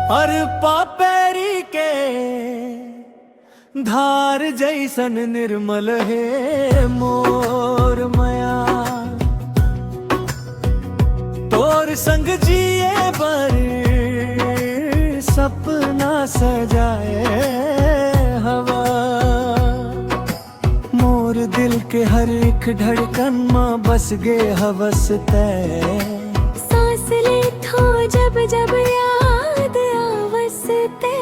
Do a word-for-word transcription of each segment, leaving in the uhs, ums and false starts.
अरपा पैरी के धार जैसन निर्मल हे मोर मया। तोर संग जिए बर सपना सजाए हवा। मोर दिल के हर एक धड़कन म बस गे हवस तै। सांस लेथो जब जब याद आवस तै।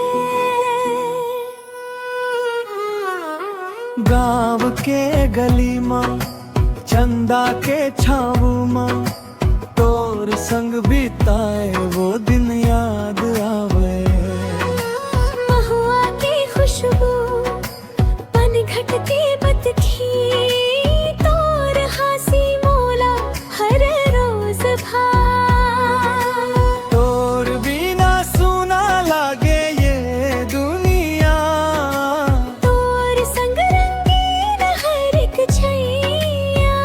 गांव के गली म चंदा के छांव म तोर संग बिताए वो दिन याद आवे। महुआ के खुशबू, पनघट के बतखी, तोर हांसी मोला हर रोज भाए। तोर बिना सुना लागे ये दुनिया। तोर संग रंगीन हर एक छैया।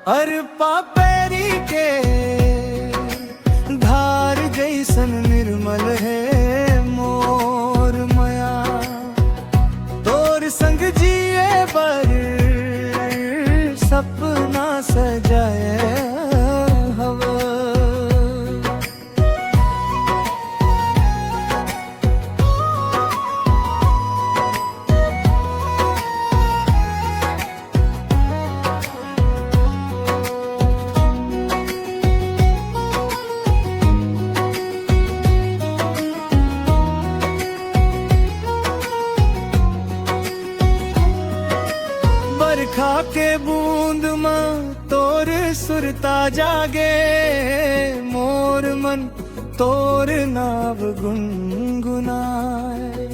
अरपा पैरी के धार जैसन निर्मल हे मोर मया। तोर संग जिए बर सपना सजाए हवा। बरखा के बूंद म तोर सुरता जागे, मोर मन तोर नाव गुनगुनाए।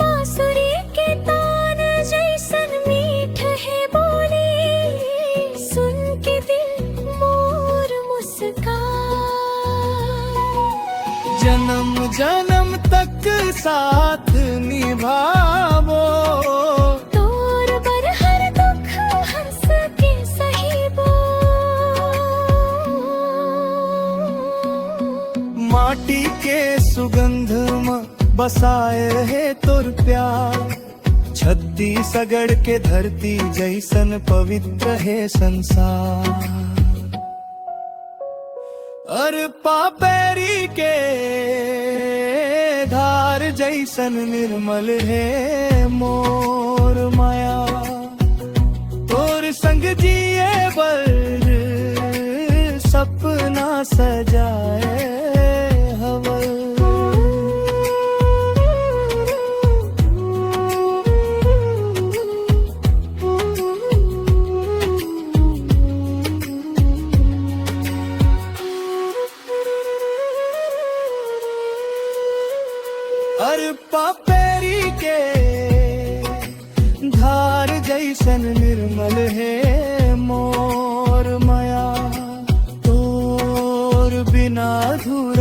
बांसुरी के तान जैसन मीठ हे बोली, सुन के दिल मोर मुस्काए। जन्म जन्म तक साथ निभावो। तोर बर हर दुख हंस के सहीबो। माटी के सुगंध म बसाए हे तोर प्यार। छत्तीसगढ़ के धरती जैसन पवित्र हे संसार। अरपा पैरी के धार जैसन निर्मल हे मोर मया। तोर संग जिए बर सपना सजाए हवल। अरपा पैरी के धार जैसन निर्मल हे मोर मया। तोर बिना अधूर